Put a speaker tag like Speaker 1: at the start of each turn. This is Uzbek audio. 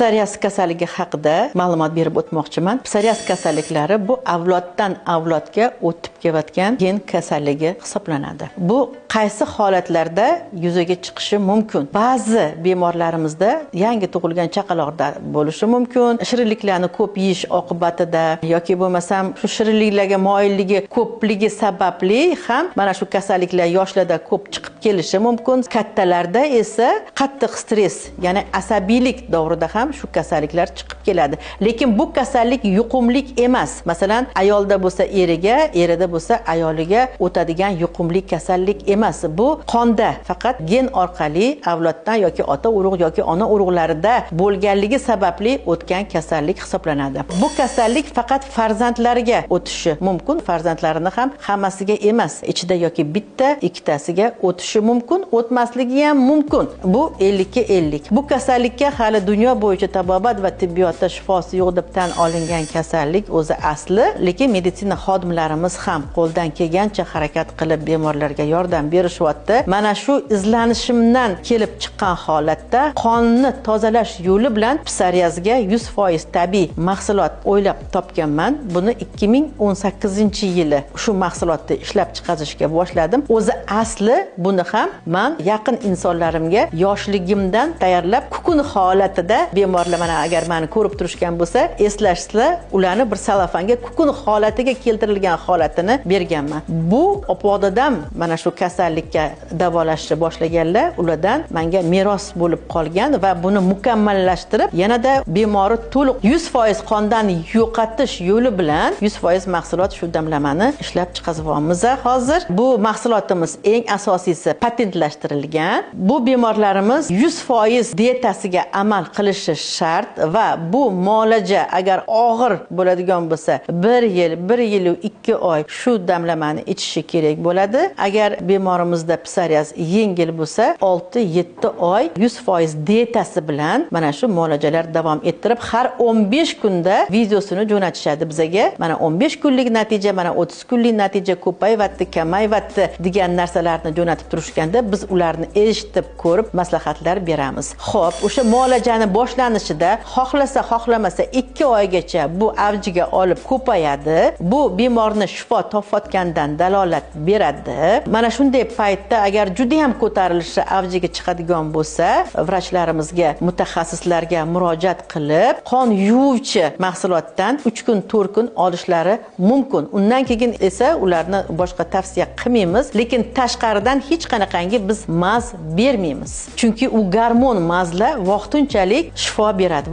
Speaker 1: Psoriaz kasalligi haqida ma'lumot berib o'tmoqchiman. Psoriaz kasalliklari bu avloddan avlodga o'tib kelayotgan gen kasalligi hisoblanadi. Bu qaysi holatlarda yuzaga chiqishi mumkin? Ba'zi bemorlarimizda yangi tug'ilgan chaqaloqda bo'lishi mumkin. Shirinliklarni ko'p yeyish oqibatida yoki bo'lmasam shu shirinliklarga moyilligi ko'pligi sababli ham mana shu kasalliklar yoshlarda ko'p chiqib kelishi mumkin. Kattalarda esa qattiq stress, ya'ni asabiylik davrida ham shu kasalliklar chiqib keladi. Lekin bu kasallik yuqumlik emas. Masalan, ayolda bo'lsa eriga, erida bo'lsa ayoliga o'tadigan yuqumli kasallik emas. Bu qonda faqat gen orqali avloddan yoki ota urug' yoki ona urug'larida bo'lganligi sababli o'tgan kasallik hisoblanadi. Bu kasallik faqat farzandlarga o'tishi mumkin, farzandlarini ham hammasiga emas. Ichida yoki bitta, ikkitasiga o'tishi mumkin, o'tmasligi ham mumkin. Bu 50-50. Bu kasallikka hali dunyo bo'yicha tabobat va tibbiyotda shifosi yo'q deb tan olingan kasallik o'zi asli, lekin meditsina xodimlarimiz ham qo'ldan kelgancha harakat qilib bemorlarga yordam berishyapti. Mana shu izlanishimdan kelib chiqqan holatda qonni tozalash yo'li bilan psoriazga 100% tabiiy mahsulot o'ylab topganman. Buni 2018-yili shu mahsulotni ishlab chiqarishga boshladim. O'zi asli buni ham men yaqin insonlarimga yoshligimdan tayyorlab kukun holatida bemorlar mana agar meni ko'rib turishgan bo'lsa, eslashsa, ularni bir salafanga kukun holatiga keltirilgan holatini berganman. Bu opodadan mana shu kasallikka davolashni boshlaganlar, ulardan menga meros bo'lib qolgan va buni mukammallashtirib, yanada bemori to'liq 100% qondan yo'qotish yo'li bilan 100% mahsulot shu damlamani ishlab chiqaryapmiz hozir. Bu mahsulotimiz eng asosiysi patentlashtirilgan. Bu bemorlarimiz 100% dietasiga amal qilishi shart va bu muolaja agar og'ir bo'ladigan bo'lsa 1 yil, 1 yil 2 oy shu damlamani ichishi kerak bo'ladi. Agar bemorimizda psoriaz yengil bo'lsa 6-7 oy 100% dietasi bilan mana shu muolajalar davom ettirib, har 15 kunda videosini jo'natishadi bizaga. Mana 15 kunlik natija, mana 30 kunlik natija ko'payyapti, kamayyapti degan narsalarni jo'natib turishganda biz ularni eshitib, ko'rib maslahatlar beramiz. Xo'p, o'sha muolajani boshlanishida xohlasa xohlamasa 2 oygacha bu avjiga olib ko'payadi. Bu bemorni shifo topayotgandan dalolat beradi. Mana shunday paytda agar juda ham ko'tarilishi avjiga chiqadigan bo'lsa, vrachlarimizga, mutaxassislarga murojaat qilib, qon yuvuvchi mahsulotdan 3 kun, 4 kun olishlari mumkin. Undan keyin esa ularni boshqa tavsiya qilmaymiz, lekin tashqaridan hech qanaqangi biz maz bermaymiz. Chunki u gormon mazlar vaqtinchalik shifo beradi.